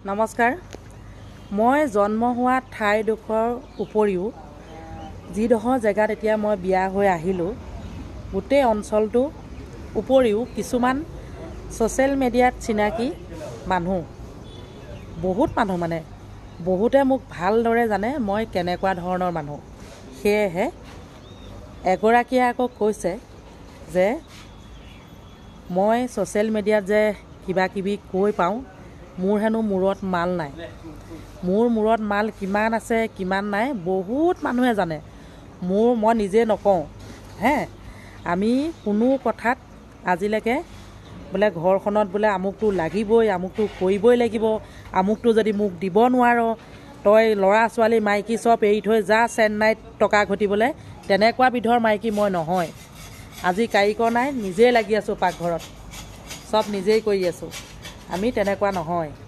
নমস্কাৰ। মই জন্ম হোৱা ঠাইডোখৰ উপৰিও যিডোখৰ জেগাত এতিয়া মই বিয়া হৈ আহিলোঁ, গোটেই অঞ্চলটো উপৰিও কিছুমান ছ'চিয়েল মিডিয়াত চিনাকি মানুহ, বহুত মানুহ, মানে বহুতে মোক ভালদৰে জানে মই কেনেকুৱা ধৰণৰ মানুহ। সেয়েহে এগৰাকীয়ে আকৌ কৈছে যে মই ছ'চিয়েল মিডিয়াত যে কিবা কিবি কৈ পাওঁ, মোৰ হেনো মূৰত মাল নাই। মোৰ মূৰত মাল কিমান আছে কিমান নাই বহুত মানুহে জানে। মই নিজে নকওঁ হে। আমি কোনো কথাত আজিলৈকে বোলে ঘৰখনত বোলে আমুকটো লাগিবই, আমুকটো কৰিবই লাগিব, আমুকটো যদি মোক দিব নোৱাৰ, তই ল'ৰা ছোৱালী মাইকী চব এৰি থৈ যা চেন্নাইত টকা ঘটিবলৈ, তেনেকুৱা বিধৰ মাইকী মই নহয়। আজি কাৰিকৰ নাই, নিজেই লাগি আছোঁ পাকঘৰত, চব নিজেই কৰি আছোঁ। আমি তেনেকুৱা নহয়।